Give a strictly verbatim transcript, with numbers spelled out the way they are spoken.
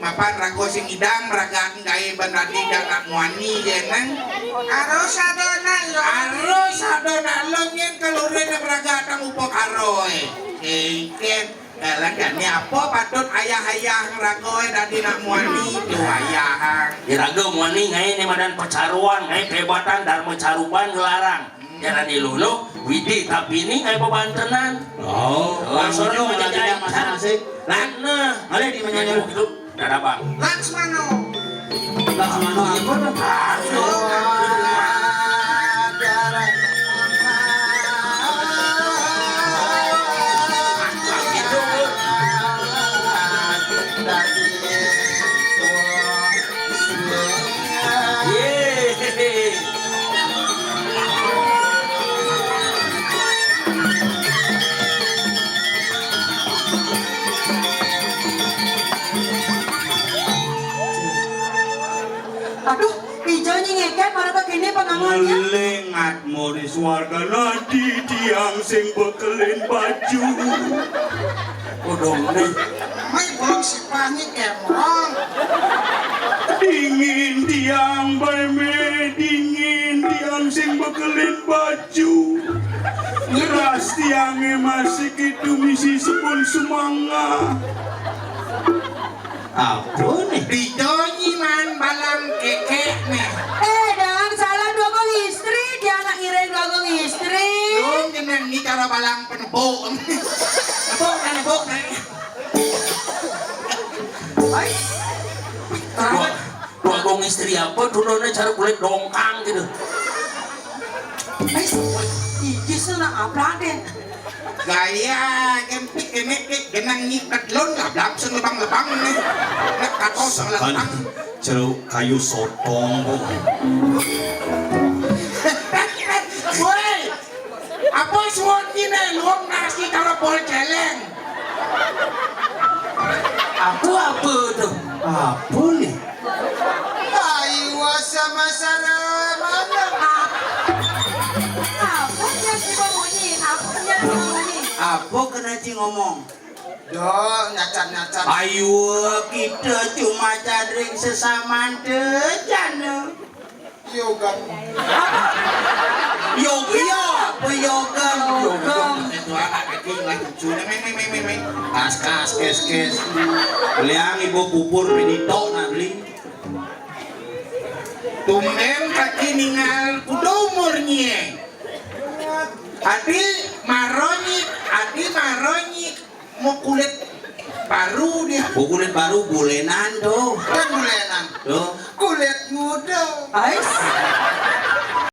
Mapan raga sing idang, raga gaé ban dadi anak muani, jeneng. Harus ada nak lo. Harus ada nak lo nyén kaluré nang raga tang upah karoé. Kéngkén, dalan jani apa patut ayah-ayah raga dadi nak muani, tu ayah. Di raga muani ngaé né madan pacaruan, ngaé kehebatan Darma Caruban ngelarang. Jalan di luluh, widi tapi ini ngaé pabantenan. Oh, langsung aja masing-masing. Nah, nah, malih di menyanyi. Dadabang. Laksmana. Laksmana apa tuh? Aduh, ijo nyingékén marata kéné pangangonnya. Ngelingat mori swarga nadi tiang sing bekelin baju. Udung nih. Mai belum si Pani kemrong. Dingin tiang baé mé, dingin tiang sing bekelin baju. Ngeras tiangé masih kitu misi sepun semanga. Apa nih? Ditonyi man balang kékék nih. Eh, jangan salah dua kong istri, dia anak ngiring dua kong istri. Dong jeneng ni cara balang penebok. Nebok kan nebok nih. Hai. Dua, dua kong istri apa? Dulunya cara kulit dongkang gitu. Hai, iki sana apa deh? Gaya gempik ini kik genang nyiket lon lah, langsung lebang-lebang nih. Nek katos lebang. Jeruk kayu sotong, Bu. Woi, apa suwon ini luang nasi kalau bol celeng? Apa, apa tuh? Apa nih? Ayo sama-sama mana? Apa yang sibuk bunyi? Apa yang sibuk bunyi? Apa kena ci ngomong? Dok, nyacat-nyacat. Ayo, kita cuma cadring sesamaan dejan. Yogan. Yoga, apa yoga? Yoga. Itu anak kecil lah, lucu. Meng, meng, meng, meng, meng. Kas, kas, kes, kes. Beliang ibu pupur pinito nak beli. Tumben kaki ningal kuda umurnya. Adi maroni, adi maroni. Mau kulit baru dia. Mau kulit baru bulenan tuh. Kan bulenan. Tuh. Kulit muda. Ais.